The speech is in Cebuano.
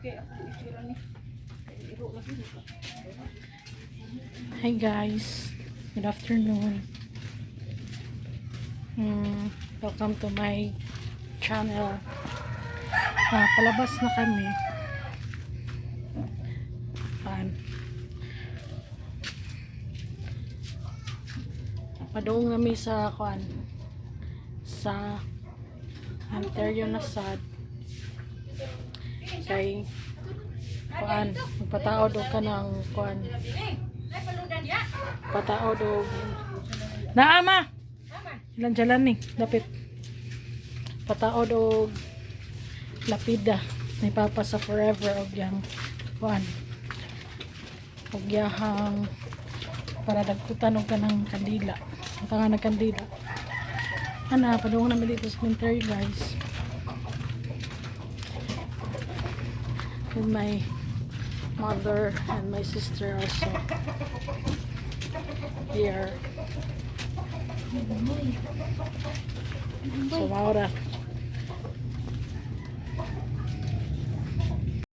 Kay ako itsura ni. Kay iro lagi ni. Hi guys, good afternoon. Welcome to my channel. Palabas na kami. Pan. Padung nami sa kuan sa Ontario na sad kay kuan magpataod og kanang kuan pataod og naama ilan jalan ni dapit pataod og lapida may papa sa forever og yang kuan og yahang para dagkutan og kanang kandila ang tanga ng kandila ana padung namin dito sa cemetery, guys, with my mother and my sister also here. So, maura.